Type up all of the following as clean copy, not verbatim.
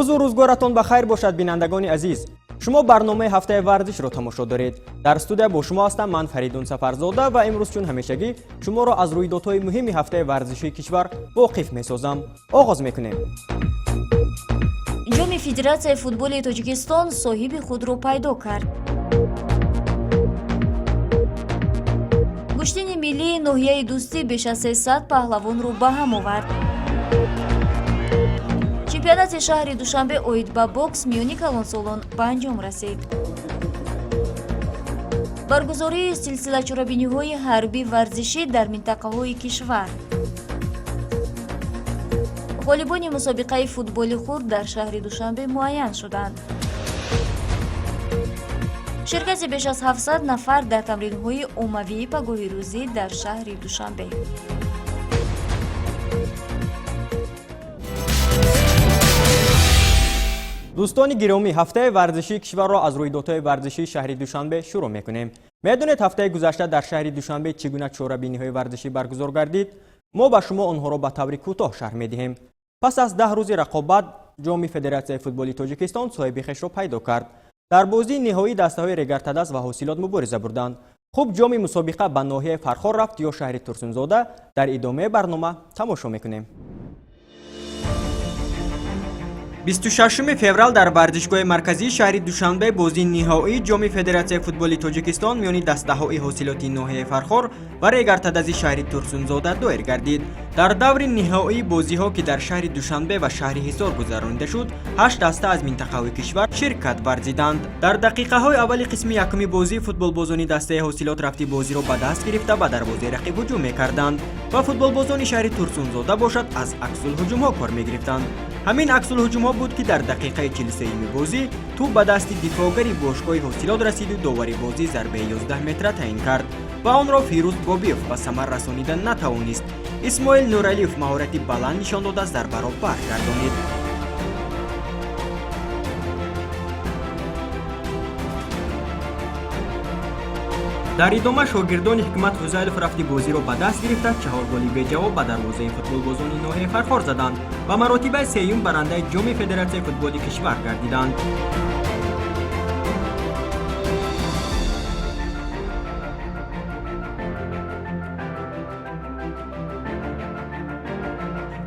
Рӯзу рӯзгоратон ба хайр бошад, бинандагони азиз. Шумо барномаи ҳафтаи варзишро тамошо доред. Дар студия бо шумо ҳастам ман, Фаридун Сафарзода, ва имрӯз чун ҳамешагӣ шуморо аз рӯйдодҳои муҳими ҳафтаи варзишии кишвар воқиф месозам. Оғоз мекунем. Ҷоми Федератсияи футболи Тоҷикистон соҳиби худро пайдо кард. Гӯштини миллии ноҳияи Дӯстӣ беш аз 300 паҳлавонро ба ҳам овард. Чемпионати шаҳри Душанбе оид ба бокс миёни калонсолон ба анҷом расид. Баргузории силсила чорабиниҳои ҳарбӣ варзишӣ дар минтақаҳои кишвар. Ғолибони мусобиқаи футболи хурд дар шаҳри Душанбе муайян шуданд. Ширкати беш аз 700 нафар дар тамринҳои оммавии пагоҳирӯзӣ дар шаҳри Душанбе. Дӯстони гиромӣ, ҳафтаи варзишии кишварро аз рӯйдодҳои варзишии шаҳри Душанбе шурӯъ мекунем. Медонед, ҳафтаи гузашта дар шаҳри Душанбе чӣ гуна чорабиниҳои варзишӣ баргузор гардид? Мо ба шумо онҳоро ба таври кӯтоҳ шарҳ медиҳем. Пас аз 10 рӯзи рақобат, ҷоми Федератсияи футболи Тоҷикистон соҳиби хешро пайдо кард. Дар бозии ниҳоӣ дастаҳои Регартадаз ва Ҳосилот мубориза бурданд. Хуб, ҷоми мусобиқа ба ноҳияи Фархор рафт ё шаҳри Турсунзода, дар идомаи барнома тамошо мекунем. 26 феврал дар варзишгоҳи марказии шаҳри Душанбе бозии ниҳоии ҷоми Федератсияи футболи Тоҷикистон миёни дастаҳои Ҳосилоти ноҳияи Фархор ва Регартадази шаҳри Турсунзода доир гардид. Дар даври ниҳоии бозиҳо, ки дар шаҳри Душанбе ва шаҳри Ҳисор гузаронида шуд, ҳашт даста аз минтақаҳои кишвар ширкат варзиданд. Дар дақиқаҳои аввали қисми якуми бозӣ футболбозони дастаи Ҳосилот рафти бозиро ба даст гирифта, ба дарвозаи рақиб ҳуҷум мекарданд ва футболбозони шаҳри Турсунзода бошад, аз аксулҳуҷумҳо кор мегирифтанд. Ҳамин аксулҳуҷумҳо буд, ки дар дақиқаи 43-юми бозӣ тӯб ба дасти дифоъгари бошгоҳи Ҳосилот расиду довари бозӣ зарбаи 11 метра таъин кард ва онро Фирӯз Бобиев ба самар расонида натавонист. Исмоил Нуралиев маҳорати баланд нишон дода, зарбаро баргардонид. Дар идома шогирдони Ҳикмат Ҳузайлов рафти бозиро ба даст гирифта, чаҳор голи беҷавоб ба дарвозаи футболбозони ноҳияи Фархор заданд ва маротибаи сеюм барандаи ҷоми Федератсияи футболи кишвар гардиданд.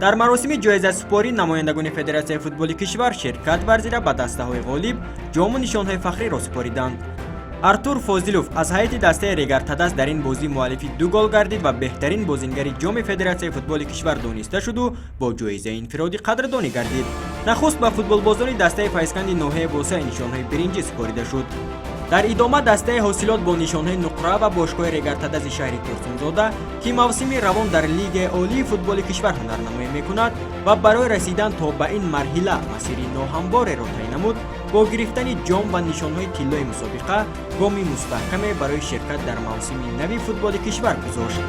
Дар маросими ҷоизасупорӣ намояндагони Федератсияи футболи кишвар ширкат варзида, ба дастаҳои ғолиб ҷому нишонҳои фахриро супориданд. Артур Фозилов аз ҳайати дастаи Регартадаз дар ин бозӣ муаллифи ду гол гардид ва беҳтарин бозингари ҷоми Федератсияи футболи кишвар дониста шуду бо ҷоизаи инфиродӣ қадрдонӣ гардид. Нахуст ба футболбозони дастаи Файзканди ноҳияи Босай нишонҳои биринҷӣ супорида шуд. Дар идома дастаи Ҳосилот бо нишонҳои нуқра ва бошгоҳи Регартадази шаҳри Турсунзода, ки мавсими равон дар Лигаи олии футболи кишвар ҳунарнамоӣ мекунад ва барои расидан то ба ин марҳила масири ноҳамвореро тай намуд, бо гирифтани ҷом ва нишонҳои тиллои мусобиқа гоми мустаҳкаме барои ширкат дар мавсими нави футболи кишвар гузошт.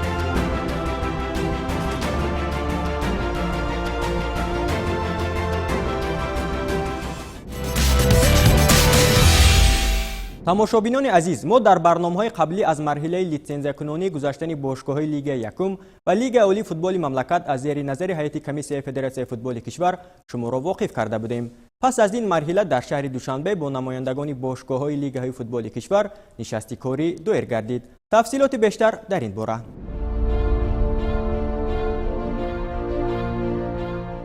Тамошобинони азиз, мо дар барномаҳои қаблӣ аз марҳилаи литсензиякунонии гузаштани бошгоҳҳои Лигаи якум ва Лигаи олии футболи мамлакат аз зери назари ҳайати комиссияи Федератсияи футболи кишвар шуморо воқиф карда будем. Пас аз ин марҳила дар шаҳри Душанбе бо намояндагони бошгоҳҳои лигаҳои футболи кишвар нишасти корӣ доир гардид. Тафсилоти бештар дар ин бора.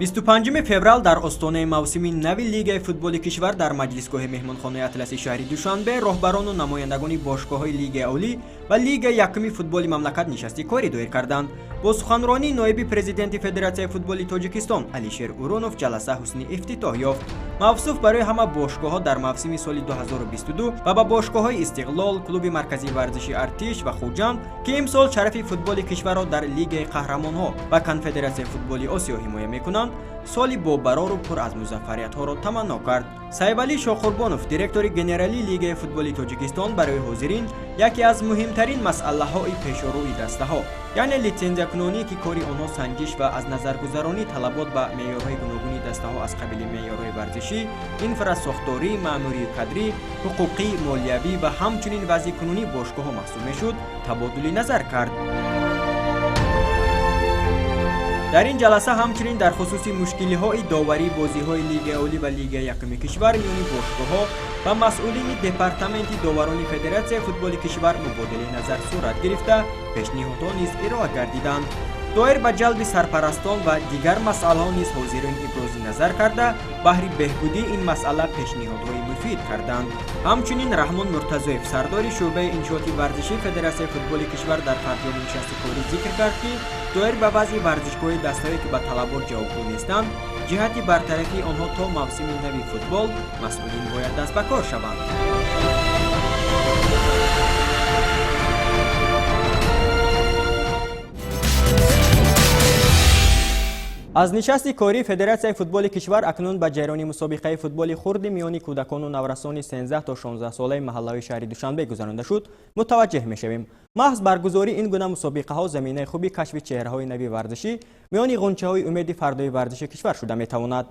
25 феврал дар остонаи мавсими нави Лигаи футболи кишвар дар маҷлисгоҳи меҳмонхонаи Атласи шаҳри Душанбе роҳбарону намояндагони бошгоҳҳои Лигаи олӣ ва Лигаи якуми футболи мамлакат нишасти корӣ доир карданд. Бо суханронии ноиби президенти Федератсияи футболи Тоҷикистон Алишер Урунов ҷаласа ҳусни ифтитоҳ ёфт. Мавсуф барои ҳама бошгоҳҳо дар мавсими соли 2022 ва ба бошгоҳҳои Истиқлол, клуби марказии варзиши Артиш ва Хуҷанд, ки имсол шарафи футболи кишварро дар Лигаи қаҳрамонҳо ва Конфедератсияи футболи Осиё ҳимоя мекунанд, соли бобарору пур аз музаффариятҳоро таманно кард. Сайфалӣ Шоҳқурбонов, директори генералии Лигаи футболи Тоҷикистон, барои ҳозирин яке аз муҳимтарин масъалаҳои пешорӯи дастаҳо, яъне литсензиякунонӣ, ки кори онҳо санҷиш ва аз назаргузаронии талабот ба меъёрҳои гуногуни дастаҳо аз қабили меъёрҳои варзишӣ, инфрасохторӣ, маъмурию кадрӣ, ҳуқуқӣ, молиявӣ ва ҳамчунин вазъи кунунии бошгоҳҳо маҳсуб мешуд, табодули назар кард. Дар ин ҷаласа ҳамчунин дар хусуси мушкилиҳои доварии бозиҳои Лигаи Олӣ ва Лигаи якуми кишвар миёни бошгоҳҳо ва масъулини департаменти доварони Федератсияи футболи кишвар мубодилаи назар сурат гирифта, пешниҳодҳо низ ироа гардиданд. Доир ба ҷалби сарпарастон ва дигар масъалаҳо низ ҳозирин ибрози назар карда, баҳри беҳбудии ин масъала пешниҳодҳои муфид карданд. Ҳамчунин Раҳмон Муртазоев, сардори шӯъбаи иншооти варзишии Федератсияи футболи кишвар, дар фарҷоми нишасти корӣ зикр кард, ки доир ба вазъи варзишгоҳи дастаҳое, ки ба талабот ҷавобгӯ нестанд, ҷиҳати бартарафии онҳо то мавсими нави футбол масъулин бояд даст ба кор шаванд. Аз нишасти кории Федератсияи футболи кишвар акнун ба ҷараёни мусобиқаи футболи хурди миёни кӯдакону наврасони 13 то 16 солаи маҳаллаҳои шаҳри Душанбе гузаронда шуд мутаваҷҷеҳ мешавем. Маҳз баргузории ин гуна мусобиқаҳо заминаи хуби кашфи чеҳраҳои нави варзишӣ миёни ғунчаҳои умеди фардои варзиши кишвар шуда метавонад.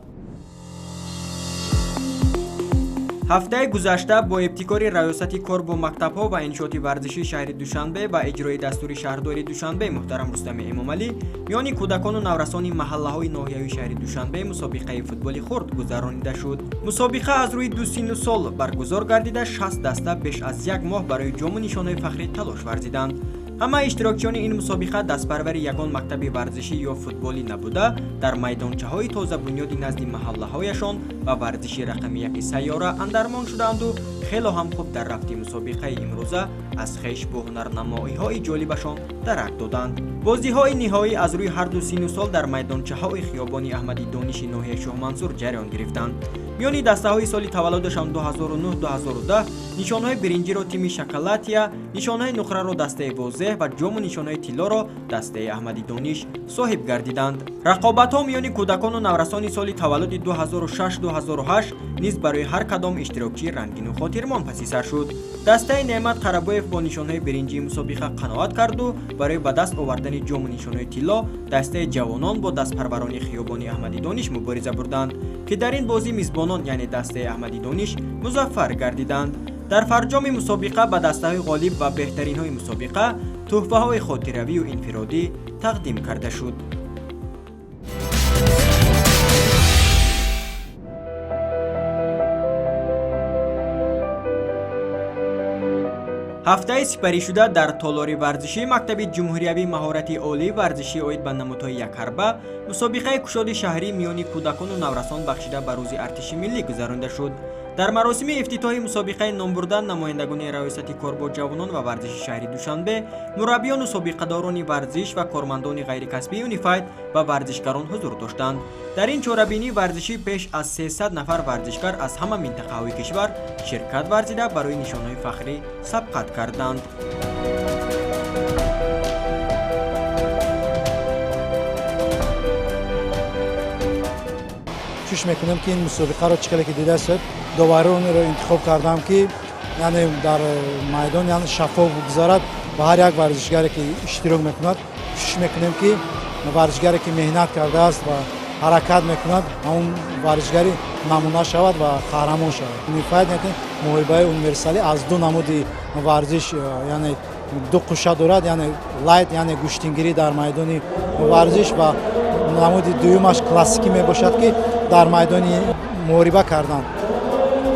Ҳафтаи гузашта бо ибтикори Раёсати кор бо мактабҳо ва иншооти варзишии шаҳри Душанбе ва иҷрои дастури шаҳрдори Душанбе муҳтарам Рустами Эмомалӣ миёни кӯдакону наврасони маҳаллаҳои ноҳиявии шаҳри Душанбе мусобиқаи футболи хурд гузаронида шуд. Мусобиқа аз рӯи ду синну сол баргузор гардида, 60 даста беш аз як моҳ барои ҷому нишонҳои фахрӣ талош варзиданд. Ҳамаи иштирокчиёни ин мусобиқа дастпарвари ягон мактаби варзишӣ ё футболӣ набуда, дар майдончаҳои тозабунёди назди маҳаллаҳояшон ба варзиши рақами яки сайёра андармон шудаанду хело ҳам хуб дар рафти мусобиқаи имрӯза аз хеш бо ҳунарнамоиҳои ҷолибашон дарак доданд. Бозиҳои ниҳоӣ аз рӯи ҳар ду синну сол дар майдончаҳои хиёбони Аҳмади Дониши ноҳияи Шоҳмансур ҷараён гирифтанд. Миёни дастаҳои соли таваллудашон 2009-2010 нишонҳои биринҷиро тими Шоколатия, нишонҳои нуқраро дастаи Возеҳ ва ҷому нишонҳои тиллоро дастаи Аҳмади Дониш соҳиб гардиданд. Рақобатҳо миёни кӯдакону наврасони соли таваллуди 2006-2008 низ барои ҳар кадом иштирокчӣ рангину хотирмон паси сар шуд. Дастаи Неъмат Қарабоев бо нишонҳои биринҷии мусобиқа қаноат карду барои ба даст овардани ҷому нишонҳои тилло дастаи ҷавонон бо дастпарварони хиёбони Аҳмади Дониш мубориза бурданд, ки дар ин бозӣ мизбонон, яъне дастаи Аҳмади Дониш, музаффар гардиданд. Дар фарҷоми мусобиқа ба дастаҳои ғолиб ва беҳтаринҳои мусобиқа тӯҳфаҳои хотиравию инфиродӣ тақдим карда шуд. Ҳафтаи сипаришуда дар толори варзишии мактаби ҷумҳуриявии маҳорати олии варзишӣ оид ба намудҳои якҳарба мусобиқаи кушоди шаҳрӣ миёни кӯдакону наврасон бахшида ба рӯзи артиши миллӣ гузаронида шуд. Дар маросими ифтитоҳи мусобиқаи номбурда намояндагони Раёсати кор бо ҷавонон ва варзиши шаҳри Душанбе, мураббиёну собиқадорони варзиш ва кормандони ғайрикасбии Унифайт ва варзишгарон ҳузур доштанд. Дар ин чорабинии варзишӣ беш аз 300 нафар варзишгар аз ҳама минтақаҳои кишвар ширкат варзида барои нишонҳои фахрӣ сабқат карданд. Кӯшиш мекунем, ки ин мусобиқаро чӣ хеле ки дидаст, доваронеро интихоб кардам, ки яъне дар майдон яъне шаффоф гузарад ва ҳар як варзишгаре ки иштирок мекунад, кӯшиш мекунем, ки варзишгаре ки меҳнат кардааст ва ҳаракат мекунад, ҳамон варзишгари намуна шавад ва қаҳрамон шавад. Унифайт яъне муҳорибаи универсалӣ аз ду намуди варзиш, яъне ду қуша дорад, яъне лайт, яъне гӯштингирӣ дар майдони варзиш, ва намуди дуюмаш классикӣ мебошад, ки дар майдони муҳориба кардан.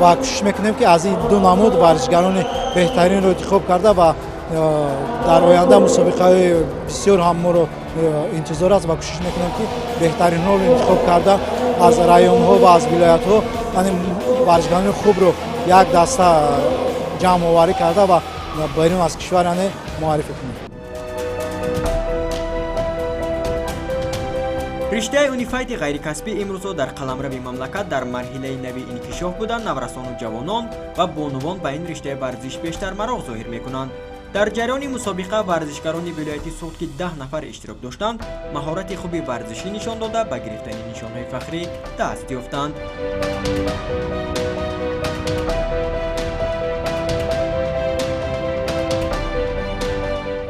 Ва кӯшиш мекунем, ки аз ин ду намуд варзишгарони беҳтаринро интихоб карда ва дар оянда мусобиқаҳои бисёр ҳам моро интизор аст ва кӯшиш мекунем, ки беҳтаринҳоро интихоб карда аз районҳо ва аз вилоятҳо, яъне варзишгарони хубро як даста ҷамъоварӣ карда ва берун аз кишвар яъне муаррифӣ кунем. Риштаи унифайти ғайрикасбӣ имрӯзҳо дар қаламрави мамлакат дар марҳилаи нави инкишоф буда, наврасону ҷавонон ва бонувон ба ин риштаи варзиш бештар мароқ зоҳир мекунанд. Дар ҷараёни мусобиқа варзишгарони вилояти Суғд, ки 10 нафар иштирок доштанд, маҳорати хуби варзишӣ нишон дода, ба гирифтани нишонҳои фахрӣ даст ёфтанд.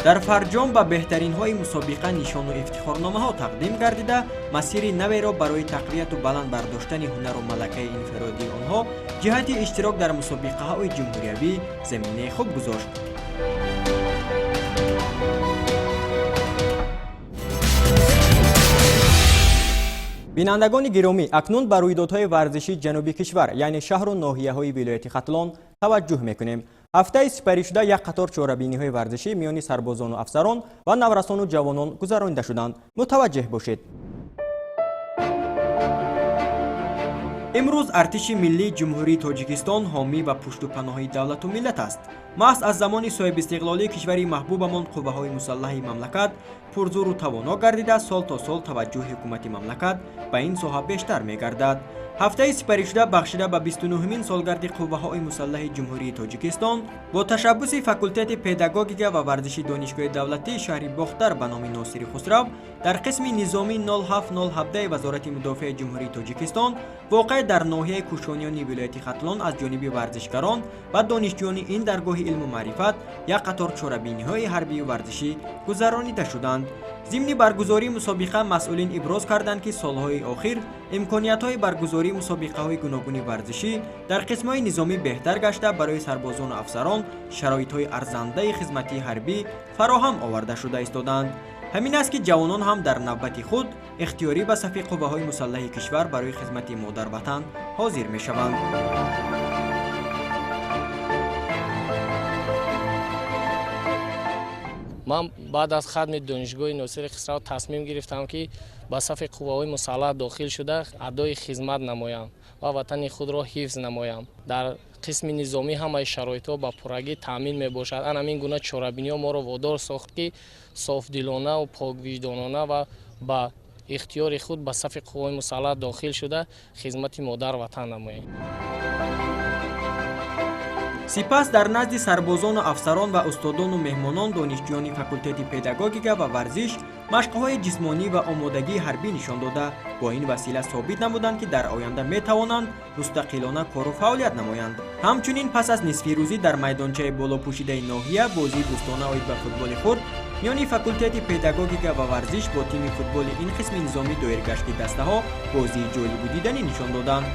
Дар фарҷом ба беҳтаринҳои мусобиқа нишону ифтихорномаҳо тақдим гардида, масири наверо барои тақвияту баланд бардоштани ҳунару малакаи инфиродии онҳо ҷиҳати иштирок дар мусобиқаҳои ҷумҳуриявӣ заминаи хуб гузошт. Бинандагони гиромӣ, акнун ба рӯйдодҳои варзишии ҷануби кишвар, яъне шаҳру ноҳияҳои вилояти Хатлон таваҷҷӯҳ мекунем. Ҳафтаи сипаришуда як қатор чорабиниҳои варзишӣ миёни сарбозону афсарон ва наврасону ҷавонон гузаронида шуданд. Мутаваҷҷеҳ бошед. Имрӯз артиши миллии Ҷумҳурии Тоҷикистон ҳомӣ ва пушту паноҳи давлату миллат аст. Маҳз аз замони соҳибистиқлолии кишвари маҳбубамон қувваҳои мусаллаҳи мамлакат пурзӯру тавоно гардида, сол то сол таваҷҷӯҳи ҳукумати мамлакат ба ин соҳа бештар мегардад. Ҳафтаи сипаришуда бахшида ба 29-мин солгарди қувваҳои мусаллаҳи Ҷумҳурии Тоҷикистон бо ташаббуси факултети педагогика ва варзиши Донишгоҳи давлатии шаҳри Бохтар ба номи Носири Хусрав дар қисми низомии 07017 Вазорати мудофиаи Ҷумҳурии Тоҷикистон воқеъ дар ноҳияи Кӯшониёни вилояти Хатлон аз ҷониби варзишгарон ва донишҷӯёни ин даргоҳи илму маърифат як қатор чорабиниҳои ҳарбию варзишӣ гузаронида шуданд. Зимни баргузории мусобиқа масъулин иброз карданд, ки солҳои охир имкониятҳои баргузории мусобиқаҳои гуногуни варзишӣ дар қисмҳои низомӣ беҳтар гашта, барои сарбозону афсарон шароитҳои арзандаи хизматии ҳарбӣ фароҳам оварда шуда истодаанд. Ҳамин аст, ки ҷавонон ҳам дар навбати худ ихтиёрӣ ба сафи қувваҳои мусаллаҳи кишвар барои хизмати модарватан ҳозир мешаванд. Ман баъд аз хатми Донишгоҳи Носири Хисрав тасмим гирифтам, ки ба сафи қувваҳои мусаллаҳ дохил шуда, адои хизмат намоям ва ватани худро ҳифз намоям. Дар қисми низомӣ ҳамаи шароитҳо ба пуррагӣ таъмин мебошад. Ан ҳамин гуна чорабиниҳо моро водор сохт, ки софдилонаву поквиҷдонона ва ба ихтиёри худ ба сафи қувваҳои мусаллаҳ дохил шуда, хизмати модар ватан намоем. Сипас дар назди сарбозону афсарон ва устодону меҳмонон донишҷӯёни факултети педагогика ва варзиш машқҳои ҷисмонӣ ва омодагии ҳарбӣ нишон дода, бо ин васила собит намуданд, ки дар оянда метавонанд мустақилона кору фаъолият намоянд. Ҳамчунин пас аз нисфирӯзӣ дар майдончаи болопӯшидаи ноҳия бозии дӯстона оид ба футболи хурд миёни факултети педагогика ва варзиш бо тими футболи ин қисми низомӣ доир гашт, ки дастаҳо бозии ҷолибу диданӣ нишон доданд.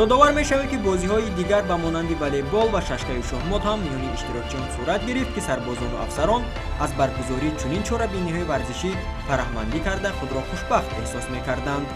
Ёдовар мешавад, ки бозиҳои дигар ба монанди волейбол ва шашкаю шоҳмот ҳам миёни иштирокчиён сурат гирифт, ки сарбозону афсарон аз баргузории чунин чорабиниҳои варзишӣ фараҳмандӣ карда, худро хушбахт эҳсос мекарданд.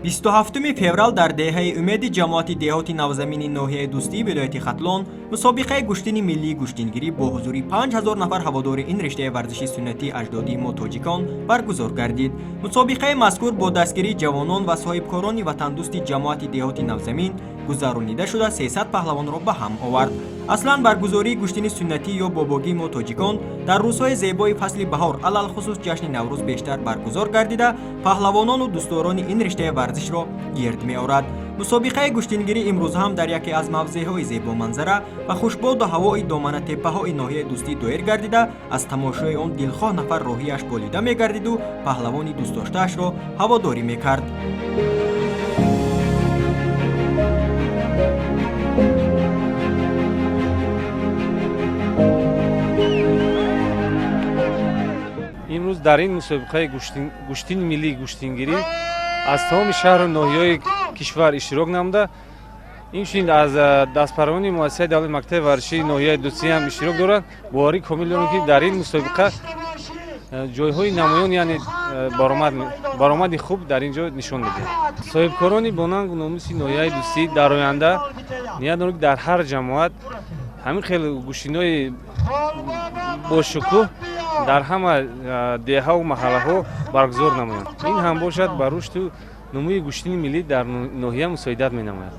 27 феврал дар деҳаи Умеди ҷамоати деҳоти Навзамини ноҳияи Дӯстии вилояти Хатлон мусобиқаи гӯштини миллии гӯштингирӣ бо ҳузури 5000 нафар ҳаводори ин риштаи варзиши суннатии аҷдодии мо тоҷикон баргузор гардид. Мусобиқаи мазкур бо дастгирии ҷавонон ва соҳибкорони ватандӯсти ҷамоати деҳоти Навзамин гузаронида шуда, 300 паҳлавонро ба ҳам овард. Аслан баргузории гӯштини суннатӣ ё бобогии мо тоҷикон дар рӯзҳои зебои фасли баҳор, алалхусус ҷашни Наврӯз, бештар баргузор гардида, паҳлавонону дӯстдорони ин риштаи варзишро гирд меорад. Мусобиқаи гӯштингирӣ имрӯз ҳам дар яке аз мавзеъҳои зебоманзара ва хушбоду ҳавои доманатеппаҳои ноҳияи Дӯстӣ доир гардида, аз тамошои он дилхоҳ нафар роҳияш болида мегардиду паҳлавони дӯстдоштаашро ҳаводорӣ мекард. Имрӯз дар ин мусобиқаи гӯштини миллии гӯштингирӣ аз тамоми шаҳру ноҳияҳои кишвар иштирок намуда, инчунин аз дастпарвони муассисаи давлати мактаби варзишии ноҳияи Дӯстӣ ҳам иштирок доранд. Боварӣ комил дорем, ки дар ин мусобиқа ҷойҳои намоён, яъне баромади хуб дар ин ҷо нишон медиҳем. Соҳибкорони бонангу номуси ноҳияи Дӯстӣ дар оянда ният дорем, ки дар ҳар ҷамоат ҳамин хел гӯштинои бошукӯҳ дар ҳама деҳаву маҳаллаҳо баргузор намоянд. Ин ҳам бошад, ба рушду нумӯи гӯштини миллӣ дар ноҳия мусоидат менамояд.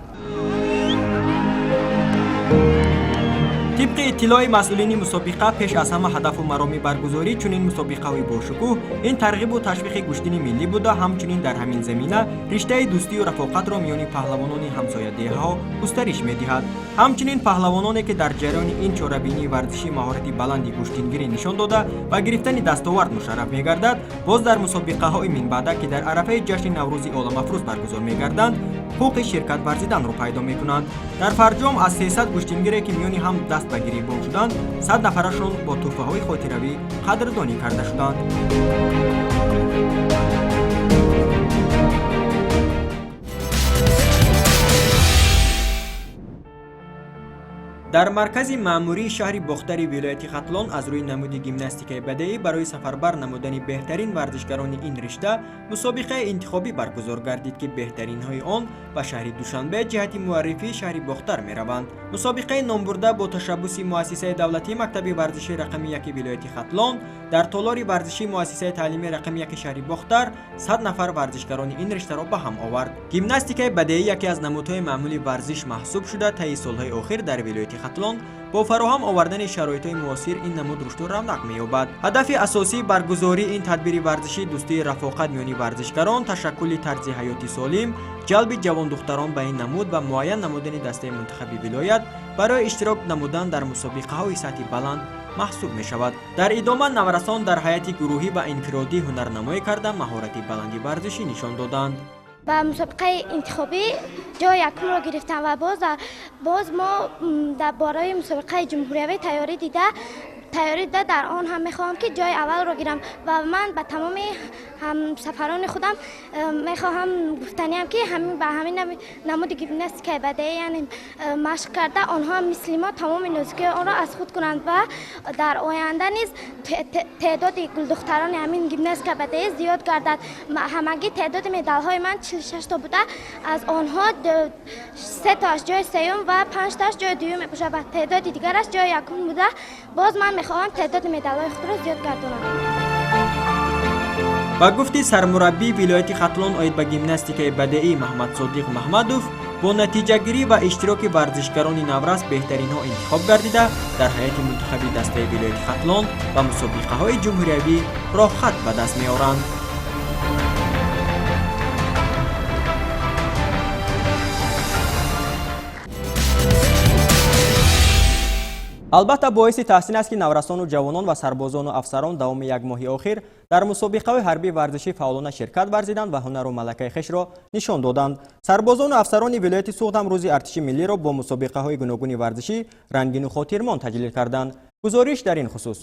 Тибқи иттилои масъулини мусобиқа, пеш аз ҳама ҳадафу мароми баргузории чунин мусобиқаҳои бошукӯҳ ин тарғибу ташвиқи гӯштини миллӣ буда, ҳамчунин дар ҳамин замина риштаи дӯстию рафоқатро миёни паҳлавонони ҳамсоядеҳаҳо густариш медиҳад. Ҳамчунин паҳлавононе, ки дар ҷараёни ин чорабинии варзишӣ маҳорати баланди гӯштингирӣ нишон дода ва гирифтани дастовард мушарраф мегардад, боз дар мусобиқаҳои минбаъда, ки дар арафаи ҷашни Наврӯзи оламафрӯз баргузор мегарданд, ҳуқуқи ширкат варзиданро пайдо мекунанд. Дар фарҷом аз 300 гӯштингире, ки миёни ҳам даст ба гиребон шуданд, 100 нафарашон бо тӯҳфаҳои хотиравӣ қадрдонӣ карда шуданд. Дар маркази маъмурии шаҳри Бохтари вилояти Хатлон аз рӯи намуди гимнастикаи бадеӣ барои сафарбар намудани беҳтарин варзишгарони ин ришта мусобиқаи интихобӣ баргузор гардид, ки беҳтаринҳои он ба шаҳри Душанбе ҷиҳати муаррифии шаҳри Бохтар мераванд. Мусобиқаи номбурда бо ташаббуси муассисаи давлатии мактаби варзишии рақами 1 вилояти Хатлон дар толори варзишии муассисаи таълимии рақами 1 шаҳри Бохтар 100 нафар варзишгарони ин риштаро ба ҳам овард. Гимнастикаи бадеӣ яке аз намудҳои маъмули варзиш маҳсуб шуда, таи солҳои охир дар вилояти Хатлон бо фароҳам овардани шароитҳои муосир ин намуд рушду равнақ меёбад. Ҳадафи асосии баргузории ин тадбири варзишӣ дӯстии рафоқат миёни варзишгарон, ташаккули тарзи ҳаёти солим, ҷалби ҷавондухтарон ба ин намуд ва муайян намудани дастаи мунтахаби вилоят барои иштирок намудан дар мусобиқаҳои сатҳи баланд маҳсуб мешавад. Дар идома наврасон дар ҳайати гурӯҳӣ ва инфиродӣ ҳунарнамоӣ карда маҳорати баланди варзишӣ нишон доданд. Ба мусобиқаи интихобӣ ҷои якумро гирифтам ва боз мо дар бораи мусобиқаи ҷумҳуриявӣ тайёрӣ дида дар он ҳам мехоҳам ки ҷои аввалро гирам ва ман ба тамоми ҳамсафарони худам мехоҳам гуфтаниам ки ба ҳамин намуди гимнастикаи бадеӣ, яъне машқ карда, онҳо мисли мо тамоми нозукиҳои онро аз худ кунанд ва дар оянда низ теъдоди гулдухтарони ҳамин гимнастикаи бадеӣ зиёд гардад. Ҳамагӣ теъдоди медалҳои ман 46 то буда, аз онҳо 3 тоаш ҷои сеюм ва 5 тоаш ҷои дуюм мебошад ва теъдоди дигараш ҷои якум буда. Боз ман мехоҳам теъдоди медалҳои худро зиёд гардонам. Ба гуфти сармураббии вилояти Хатлон оид ба гимнастикаи бадеӣ Маҳмадсодиқ Маҳмадов, бо натиҷагирӣ ва иштироки варзишгарони наврас беҳтаринҳо интихоб гардида, дар ҳайати мунтахаби дастаи вилояти Хатлон ба мусобиқаҳои ҷумҳуриявӣ роҳхат ба даст меоранд. Албатта, боиси таҳсин аст, ки наврасону ҷавонон ва сарбозону афсарон давоми як моҳи охир дар мусобиқаҳои ҳарбии варзишӣ фаъолона ширкат варзиданд ва ҳунару малакаи хешро нишон доданд. Сарбозону афсарони вилояти Суғд ҳам рӯзи артиши миллиро бо мусобиқаҳои гуногуни варзишӣ рангину хотирмон таҷлил карданд. Гузориш дар ин хусус.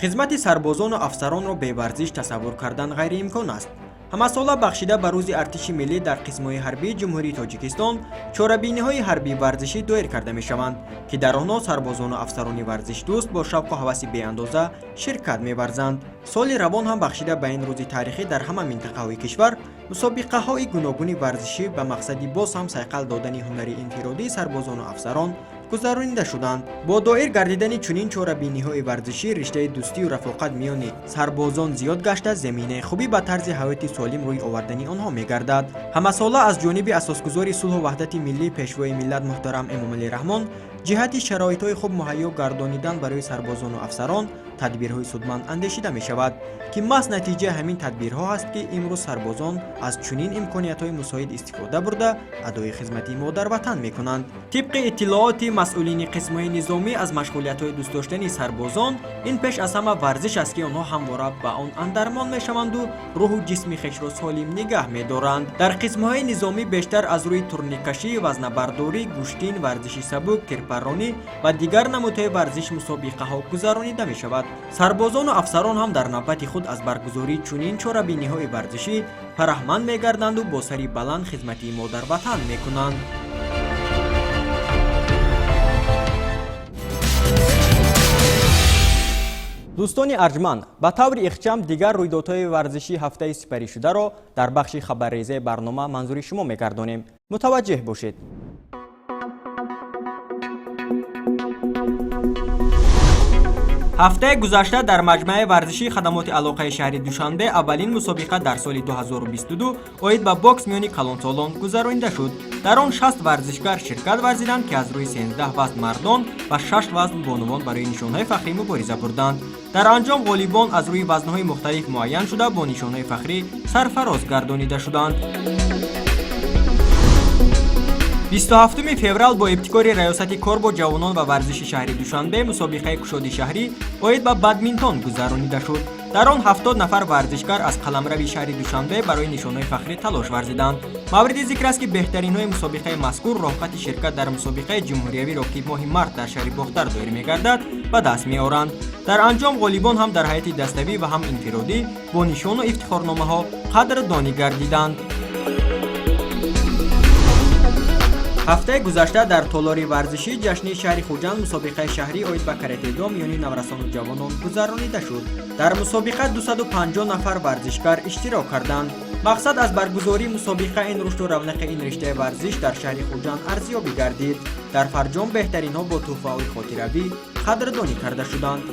Хизмати сарбозону афсаронро беварзиш тасаввур кардан ғайриимкон аст. Ҳамасола бахшида ба рӯзи артиши миллӣ дар қисмҳои ҳарбии Ҷумҳурии Тоҷикистон чорабиниҳои ҳарбии варзишӣ доир карда мешаванд, ки дар онҳо сарбозону афсарони варзишдӯст бо шавқу ҳаваси беандоза ширкат меварзанд. Соли равон ҳам бахшида ба ин рӯзи таърихӣ дар ҳама минтақаҳои кишвар мусобиқаҳои гуногуни варзишӣ ба мақсади боз ҳам сайқал додани ҳунари инфиродии сарбозону афсарон гузаронида шуданд. Бо доир гардидани чунин чорабиниҳои варзишӣ риштаи дӯстию рафоқат миёни сарбозон зиёд гашта, заминаи хубӣ ба тарзи ҳаёти солим рӯй овардани онҳо мегардад. Ҳамасола аз ҷониби асосгузори сулҳу ваҳдати миллӣ Пешвои миллат муҳтарам Эмомалӣ Раҳмон ҷиҳати шароитҳои хуб муҳайё гардонидан барои сарбозону афсарон тадбирҳои судманд андешида мешавад, ки маҳз натиҷаи ҳамин тадбирҳо ҳаст, ки имрӯз сарбозон аз чунин имкониятҳои мусоид истифода бурда адои хизмати модарватан мекунанд. Тибқи иттилооти масъулини қисмҳои низомӣ аз машғулиятҳои дӯстдоштани сарбозон ин пеш аз ҳама варзиш аст, ки онҳо ҳамвора ба он андармон мешаванду рӯҳу ҷисми хешро солим нигаҳ медоранд. Дар қисмҳои низомӣ бештар аз рӯи турниккашӣ, вазнабардорӣ, гӯштин, варзиши сабук, тирпарронӣ ва дигар намудҳои варзиш мусобиқаҳо гузаронида мешавад. Сарбозону афсарон ҳам дар навбати худ аз баргузории чунин чорабиниҳои варзишӣ фараҳманд мегарданду бо сари баланд хизмати модарватан мекунанд. Дӯстони арҷманд, ба таври ихчам дигар рӯйдодҳои варзишии ҳафтаи сипаришударо дар бахши хабаррезаи барнома манзури шумо мегардонем. Мутаваҷҷеҳ бошед. Ҳафтаи гузашта дар маҷмӯаи варзишии хадамоти алоқаи шаҳри Душанбе аввалин мусобиқа дар соли 2022 оид ба бокс миёни калонсолон гузаронида шуд. Дар он 60 варзишгар ширкат варзиданд, ки аз рӯи 13 вазн мардон ва 6 вазн бонувон барои нишонҳои фахрӣ мубориза бурданд. Дар анҷом ғолибон аз рӯи вазнҳои мухталиф муайян шуда бо нишонҳои фахрӣ сарфароз гардонида шуданд. 27 феврал бо ибтикори Раёсати кор бо ҷавонон ва варзиши шаҳри Душанбе мусобиқаи кушоди шаҳрӣ оид ба бадминтон гузаронида шуд. Дар он 70 нафар варзишгар аз қаламрави шаҳри Душанбе барои нишонҳои фахрӣ талош варзиданд. Мавриди зикр аст, ки беҳтаринҳои мусобиқаи мазкур роҳхати ширкат дар мусобиқаи ҷумҳуриявиро, ки моҳи март дар шаҳри Бохтар доир мегардад, ба даст меоранд. Дар анҷом ғолибон ҳам дар ҳайати даставӣ ва ҳам инфиродӣ бо нишону ифтихорномаҳо қадрдонӣ гардиданд. Ҳафтаи гузашта дар толори варзишии ҷашнии шаҳри Хуҷанд мусобиқаи шаҳрӣ оид ба каратедо миёни наврасону ҷавонон гузаронида шуд. Дар мусобиқа 250 нафар варзишгар иштирок карданд. Мақсад аз баргузории мусобиқа ин рушду равнақи ин риштаи варзиш дар шаҳри Хуҷанд арзёбӣ гардид. Дар фарҷом беҳтаринҳо бо тӯҳфаҳои хотиравӣ қадрдонӣ карда шуданд.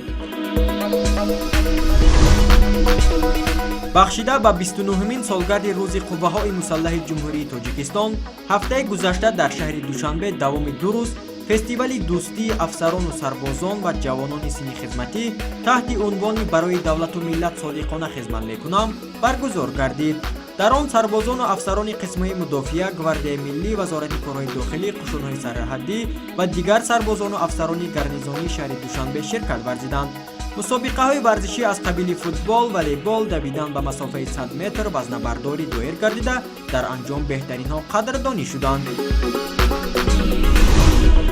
Бахшида ба 29-мин солгарди рӯзи қувваҳои мусаллаҳи Ҷумҳурии Тоҷикистон, ҳафтаи гузашта дар шаҳри Душанбе давоми 2 рӯз фестивали дӯстии афсарону сарбозон ва ҷавонони синни хизматӣ таҳти унвони «Барои давлату миллат содиқона хизмат мекунам» баргузор гардид. Дар он сарбозону афсарони қисмҳои мудофиа, Гвардияи миллӣ, Вазорати корҳои дохилӣ, қушунҳои сарҳаддӣ ва дигар сарбозону афсарони гарнизонии шаҳри Душанбе ширкат варзиданд. Мусобиқаҳои варзишӣ аз қабили футбол, волейбол, давидан ба масофаи 100 метр, вазнабардорӣ доир гардида, дар анҷом беҳтаринҳо қадрдонӣ шуданд.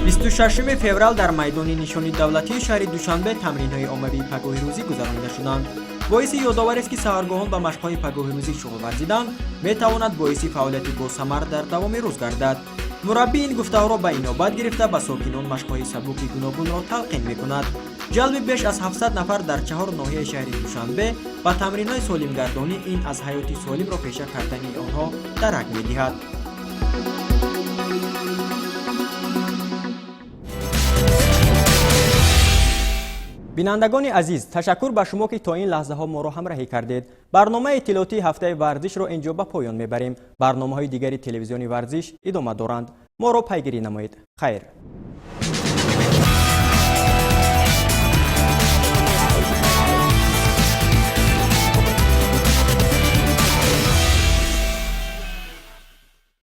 26 феврал дар майдони нишони давлатии шаҳри Душанбе тамринҳои оммавии пагоҳи рӯзӣ гузаронида шуданд. Боиси ёдоварест, ки саҳаргоҳон ба машқҳои пагоҳи рӯзӣ шуғл варзидан метавонад боиси фаъолияти босамар дар давоми рӯз гардад. Мураббӣ ин гуфтаҳоро ба инобат гирифта, ба сокинон машқҳои сабуки гуногунро талқин мекунад. Ҷалби беш аз 700 нафар дар 4 ноҳияи шаҳри Душанбе ба тамринҳои солимгардонӣ ин аз ҳаёти солимро пеша кардани онҳо дарак медиҳад. Бинандагони азиз, ташаккур ба шумо, ки то ин лаҳзаҳо моро ҳамраҳӣ кардед. Барномаи иттилоотии ҳафтаи варзишро ин ҷо ба поён мебарем. Барномаҳои дигари телевизиони варзиш идома доранд. Моро пайгирӣ намоед. Хайр.